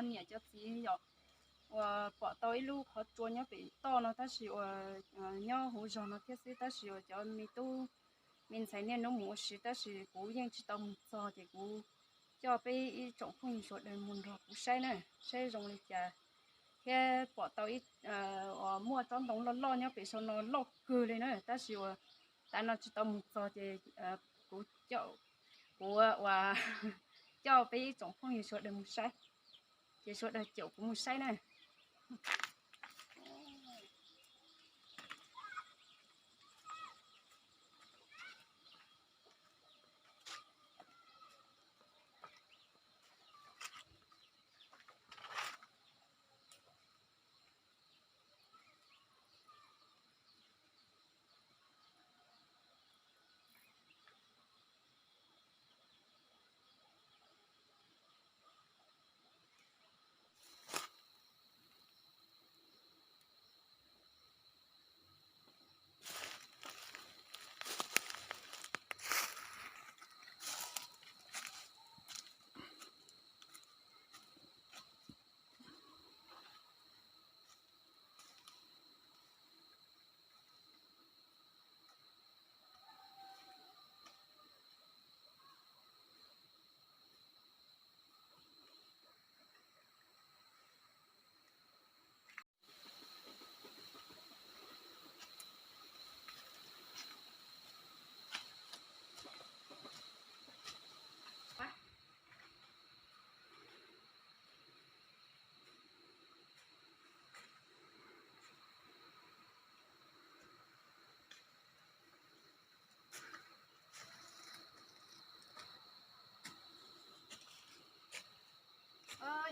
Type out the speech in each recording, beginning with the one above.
niam cov txiv yom, uas pom tau ib lub qhov tsua nyob pem toj no tab sis uas nyob hauv zos no thiab xwb, tab sis uas cov me tub me ntxhais niaj hnub mus ua si tab sis kuv yeej tsis tau mus txog ces kuv coj peb ib tsoom phooj ywg sawv daws mus nrog kuv saib na, saib zoo li cas thiab pom tau ib, uas muaj tsob ntoo loj loj nyob pem saum no loj kawg li na tab sis uas tav no tsis tau mus txog ces kuv, kuv uas coj peb ib tsoom phooj ywg sawv daws mus saib, ces sawv daws caum kuv mus saib na.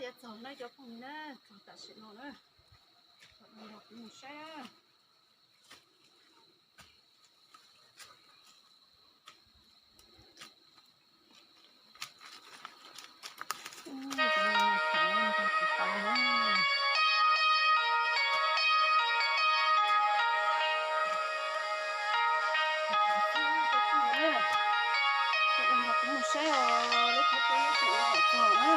Yav txog na cov phooj ywg na, txog tam sim no na, kuv mus saib. Mus saib os, lub qhov tsev tseem hom txog na.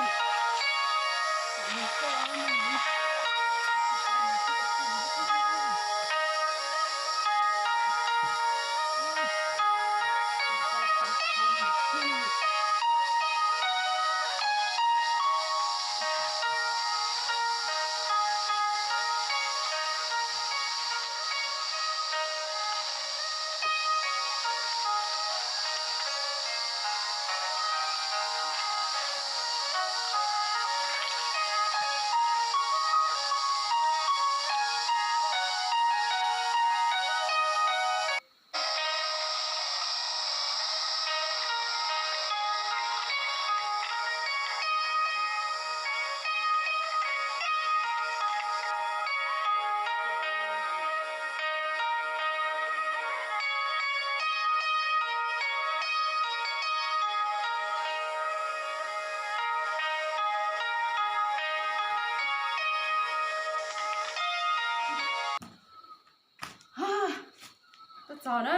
Tuaj txog na,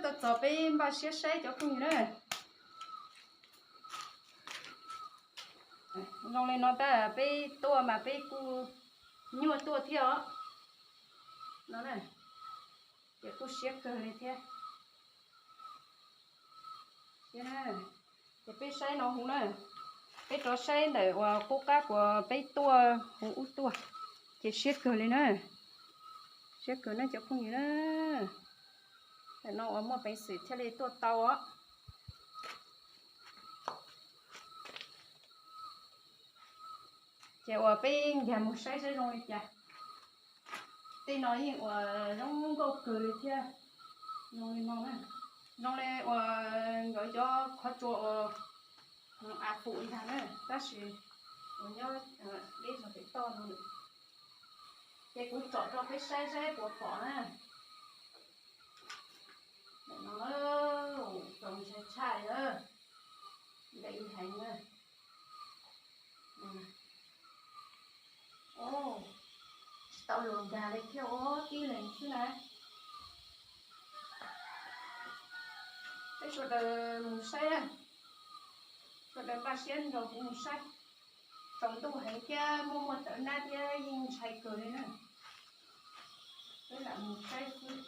tuaj txog peb npaj siab saib cov phooj ywg na. Zoo li no tab peb tuaj mas peb kuj nyuaj tuaj thiab os. No, ces kuj siab kawg li thiab. Ces peb saib no hu na, peb rov saib ntawm uas qub qab uas peb tuaj hu ub tuaj, ces siab kawg li na. Siab kawg na cov phooj ywg na. Tam no uas muaj peev xwm thiaj li tuaj tau os. Ces uas peb nkag mus saib saib zoo li cas. Tej no yeej uas zoo nkauj kawg li thiab. Zoo li no, zoo li uas nkawd cov qhov tsua uas a pum ntag na, tab sis uas nyob deb zog pem toj no. Ces kuv tsom rau peb saib saib puas pom na. Ntawm no, txaus ntshai tshaj li, ntawm ib heev na. Tsis tau luag nkag li thiab, ua tib leeg xwb na. Peb sawv daws mus saib, sawv daws npaj siab nrog kuv mus saib. Tsaus ntuj heev thiab muaj muaj tawv nab thiab yeej ntshai kawg li na. Peb lam mus saib xwb,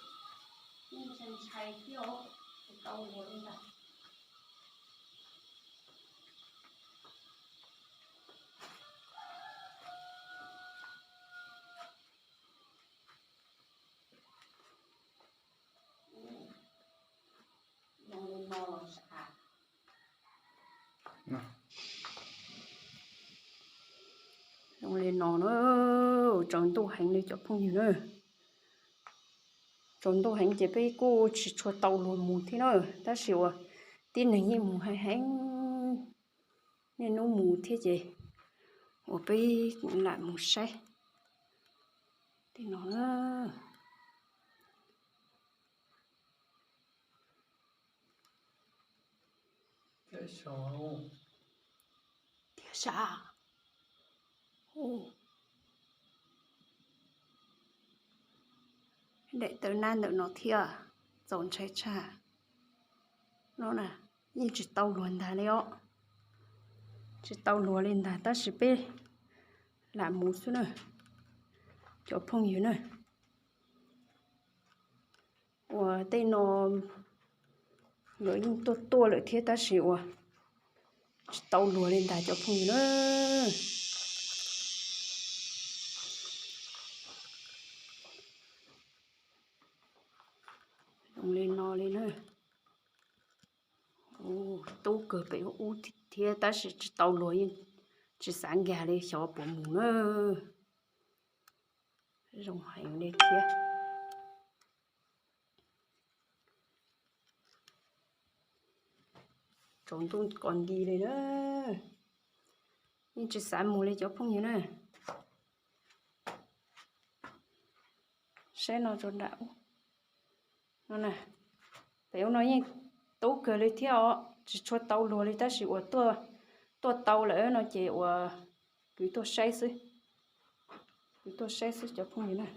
yeej ntshai ntshai thiab os, tsis tau luag li ntag. Zoo li no na, tsaus ntuj heev li cov phooj ywg na. Tsaus ntuj heev ces peb kuj tsis tshua tau luag mus thiab na, tab sis uas tib neeg yeej mus heev heev, niaj hnub mus thiab ces uas peb lam mus saib tej no na. Tiag sas. Daim tawv nab ntawm no thiab, txaus ntshai tshaj. No na, yeej tsis tau luag ntag li os. Tsis tau luag li ntag tab sis peb lam mus xwb na, cov phooj ywg na. Uas tej no nkawd yeej tuaj tuaj lawm thiab tab sis uas tsis tau luag li ntag cov phooj ywg na. Zoo li no li na. Tub kawg pem ub ub thiab tab sis tsis tau luag, yeej tsis xav nkag li, xyov puas mus na. Zoo heev li thiab. Tsaus ntuj qos nti li na, yeej tsis xav mus li cov phooj ywg na. Saib no rau nram ub no na, pem ub no yeej tub kawg li thiab os, tsis tshua tau luag li tab sis uas tuaj tau lawm no ces uas kuv tuaj saib xwb, kuv tuaj saib xwb cov phooj ywg na.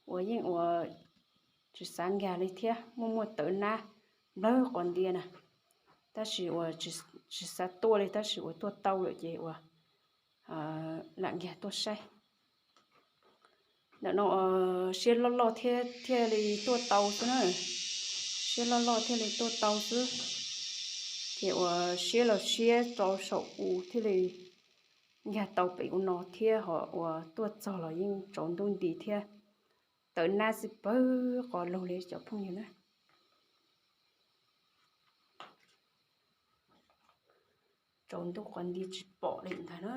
Uas yeej uas tsis xav nkag li thiab, muaj muaj tawv nab nplawg qos ntia na, tab sis uas tsis xav tuaj li tab sis uas tuaj tau lawm ces uas lam nkag tuaj saib. Ntawm no siab loj loj thiaj li tuaj tau xwb na, siab loj loj thiaj li tuaj tau xwb. Ces uas siab los siab rau saum u thiaj li nkag tau pem ub no thiab, ho uas tuaj txog los yeej tsaus ntuj nti thiab, tawv nab xwb pawg qos lug li cov phooj ywg na. Tsaus ntuj qos nti tsis pom li ntag na.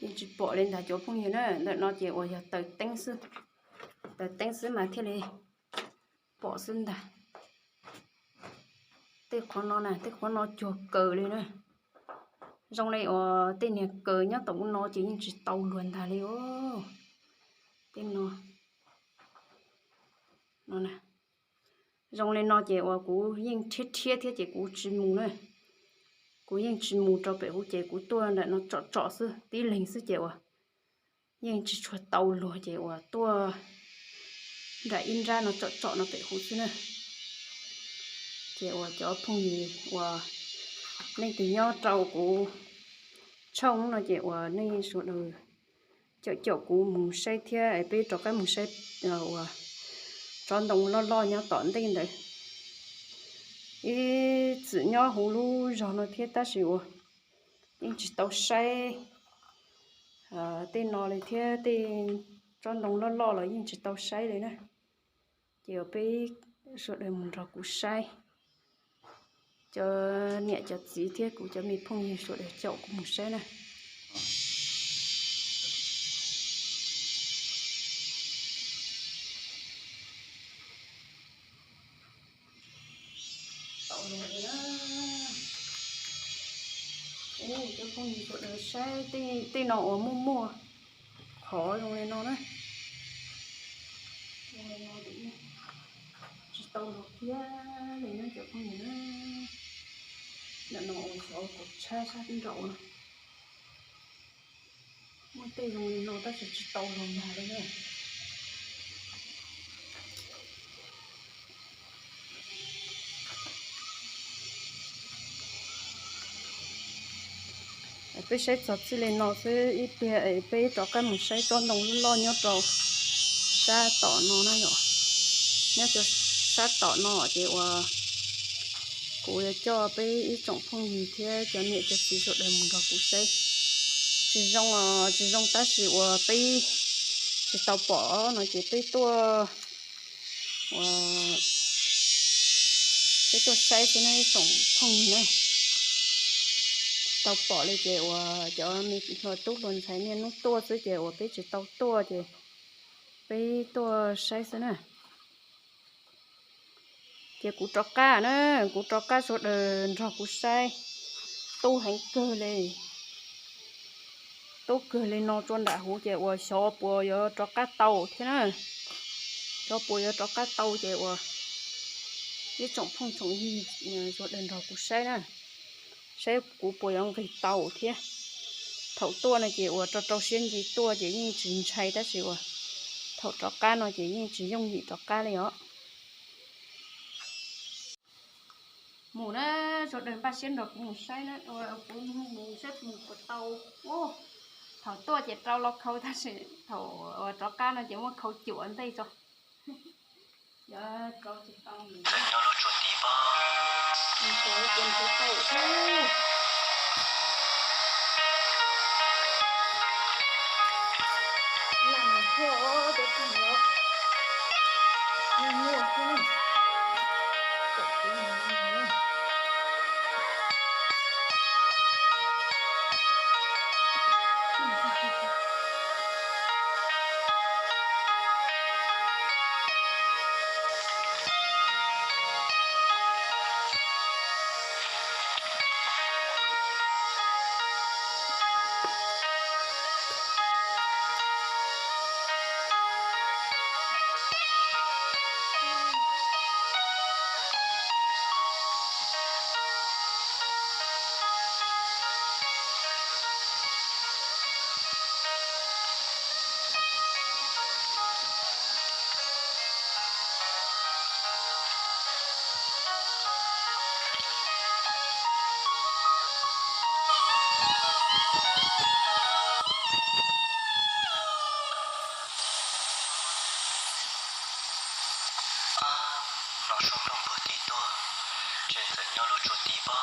Yeej tsis pom li ntag cov phooj ywg na, ntawm no ces uas yog taws teeb xwb, taws teeb xwb mas thiaj li pom xwb ntag. Tej qhov no na, tej qhov no cuag kaws li na. Zoo li uas tej niag kaws nyob tom ub no ces yeej tsis tau luag ntag li os. Tej no, no na, zoo li no ces uas kuv yeej rhiab rhiab thiab ces kuv tsis mus na. Kuv yeej tsis mus rau pem hauv ces kuv tuaj nram no tsom tsom xwb, tib leeg xwb ces uas yeej tsis tshua tau luag ces uas tuaj nram ib nrab no tsom tsom no pem hauv xwb na. Ces uas cov phooj ywg uas nej tus nyob rau kuv tshooj no ces uas nej sawv daws caum caum kuv mus saib thiab es peb rov qab mus saib uas tsob ntoo loj loj nyob tom ntej ntawd. Ib txwm nyob hauv lub zog no thiab tab sis uas yeej tsis tau saib tej no li thiab, tej tsob ntoo loj loj los yeej tsis tau saib li na. Ces uas peb sawv daws mus nrog kuv saib, cov niam cov txiv thiab kuv cov me phooj ywg sawv daws caum kuv mus saib na. Cov phooj ywg sawv daws saib tej no uas muaj muaj qhov zoo li no na. Tsis tau luag kiag li na cov phooj ywg na. Ntawm no uas xyov kom tshab sab nraum no. Muaj Tej zoo li no tab sis tsis tau los nag li na. Peb saib txog txij li no xwb ib pliag es peb rov qab mus saib tsob ntoo loj loj nyob rau sab tom no na yom. Nyob rau sab tom no ces uas kuv yuav coj peb ib tsoom phooj ywg thiab cov niam cov txiv sawv daws mus nrog kuv saib. Tsis zoo, tsis zoo tab sis uas peb tsis tau pom no ces peb tuaj, uas peb tuaj saib xwb na ib tsoom phooj ywg na. Tsis tau pom li ces uas cov me hluas tub hluas ntxhais niaj hnub tuaj xwb ces uas peb tsis tau tuaj ces peb tuaj saib xwb na. Ces kuv rov qab na, kuv rov qab sawv daws nrog kuv saib. Tub heev kawg li, tub kawg li no rau nram huv ces uas xyov puas yuav rov qab tau thiab na. Xyov puas yuav rov qab tau ces uas ib tsoom phooj tsoom ywg sawv daws nrog kuv saib na, saib kuv puas yuav nqis tau thiab. Thaum tuaj no ces uas rau rau siab ntsws tuaj ces yeej tsis ntshai tab sis uas thaum rov qab no ces yeej tsis yooj yim rov qab li os. Mus na, sawv daws npaj siab nrog kuv mus saib na, kuv mus saib mus puas tau. Thaum tuaj ces rau los khau tab sis thaum rov qab no ces muab khau cuam ntej tso. Yuav rau tsis tau. Hnov suab nplooj puag tim tuaj, tseem txawm nyob lub tsuas tim pob.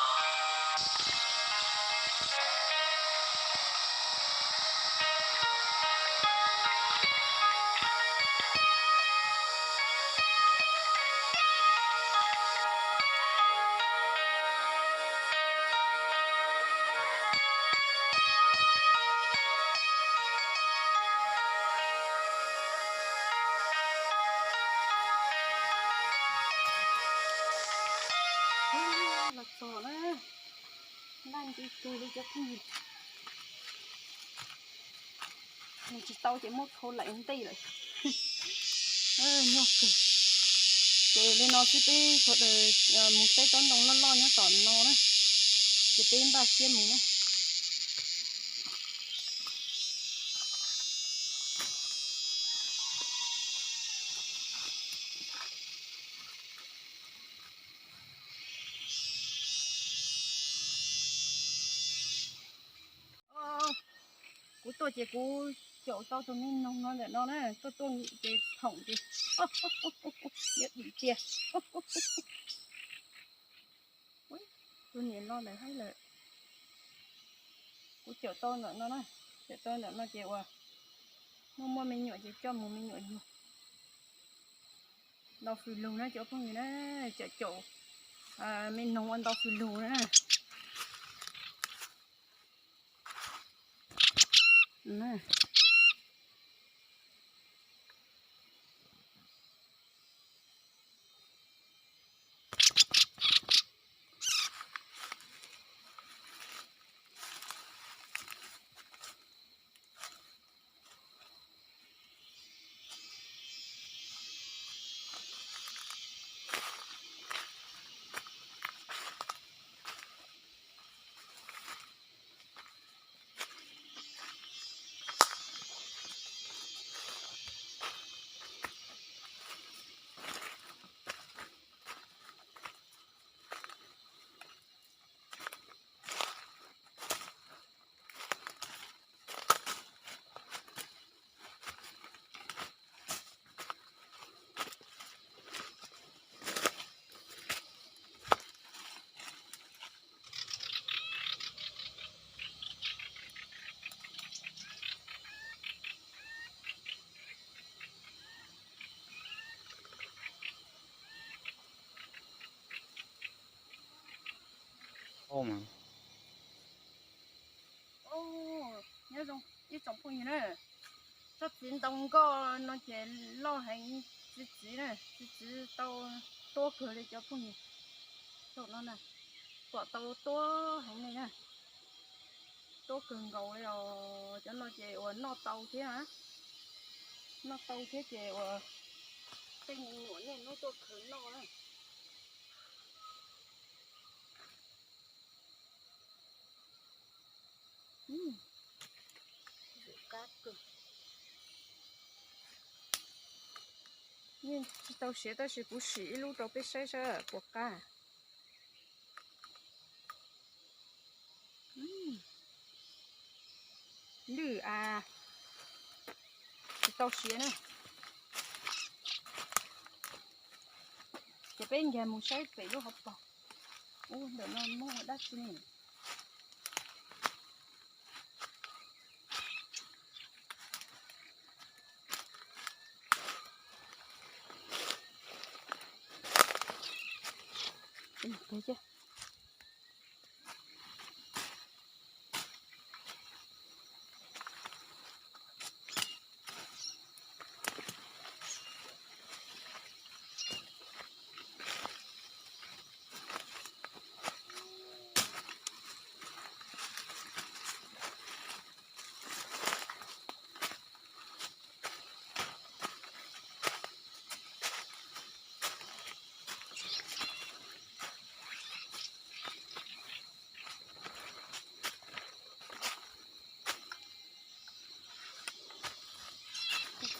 Los txog na, npaj nti kawg li cov phooj ywg. Mus tsis tau ces muab khau laim ntej lawm. Nyuaj kawg. Ces li no xwb peb sawv daws mus saib tsob ntoo loj loj nyob tom no na, ces peb npaj siab mus na. Kuv tuaj ces kuv caum tau tus me noog no ntawm no na, tuaj tuaj ces thaum ces yuav dim tiag. Tus niam los ntawm haib lawm. Kuv caum tau ntawm no na, caum tau ntawm no ces uas muaj muaj me nyuam ces coj mus me nyuam yug. Ntau fws lug na cov phooj ywg na, caum caum me noog ua ntau fws lug na. Nyob zoo ib tsoom phooj ywg na, tsob txiv ntoo nkoj no ces loj heev, txiv txiv na, txiv txiv tau tuab kawg li cov phooj ywg. Thaum no na, pom tau tuab heev li na, tuab kawg nkaus li os. Cov no ces uas noj tau thiab, noj tau thiab ces uas tej me nyuam niaj hnub tuaj khwv noj na. Yeej tsis tau siav tab sis kuv sim ib lub rau peb saib saib puas qab. Lwj a, tsis tau siav na. Ces peb nkag mus saib pem lub hauv paus. Ub, ntawm no muaj ua dab tsi ne?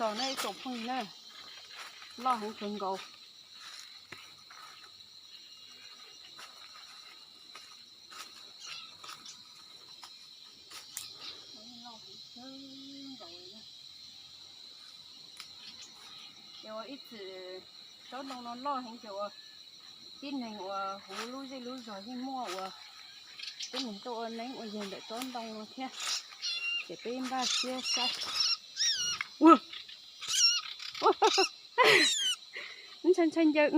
Txog na ib tsoom phooj ywg na, loj heev kawg nkaus. Ces ua ib txwm tsob ntoo no loj heev ces ua tib neeg uas huv lub zej lub zog yeej muaj uas tib neeg tuaj ua neeb ua yaig ntawm tsob ntoo no thiab. Ces peb npaj siab saib. Ntshai ntshai ncaws.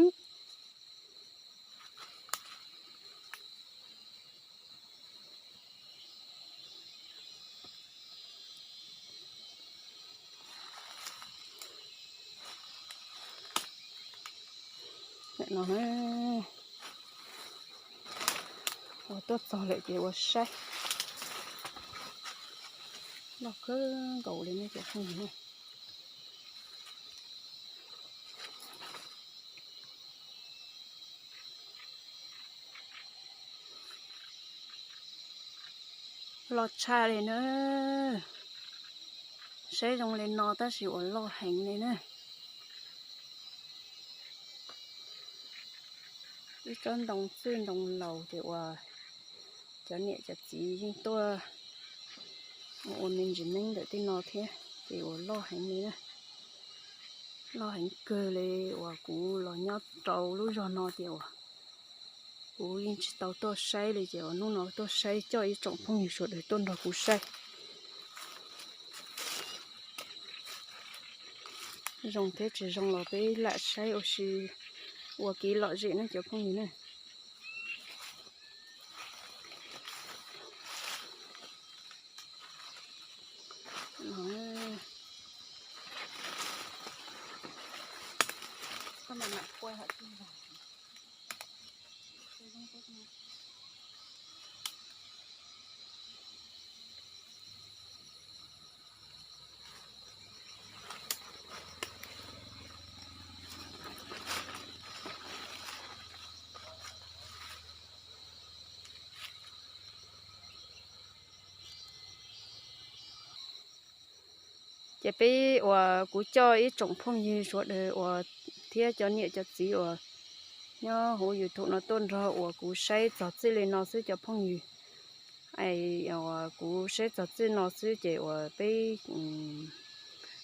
Ua tuaj txog lawm ces ua saib. Loj kawg nkaus li ne cov phooj ywg. Loj tshaj li na. Saib zoo li no tab sis uas loj heev li na. Ib tsob ntoo txwj ntoo laus ces uas cov niam cov txiv yeej tuaj ua me ntsis neeb ntawm tej no thiab ces uas loj heev li na. Loj heev kawg li uas kuv los nyob rau lub zog no ces uas kuv yeej tsis tau tuaj saib li ces uas hnub no tuaj saib coj ib tsoom phooj ywg sawv daws tuaj nrog kuv saib. Zoo thiab tsis zoo los peb lam saib ua si ua kev lom zem ne cov phooj ywg ne. Ces peb uas kuv coj ib tsoom phooj ywg sawv daws uas thiab cov niam cov txiv uas nyob hauv YouTube no tuaj nrog uas kuv saib txog txij li no xwb cov phooj ywg. Uas kuv saib txog txij no xwb ces uas peb,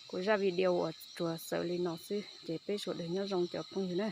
kuv zaj video uas tsuas xaws li no xwb ces peb sawv daws nyob zoo cov phooj ywg na.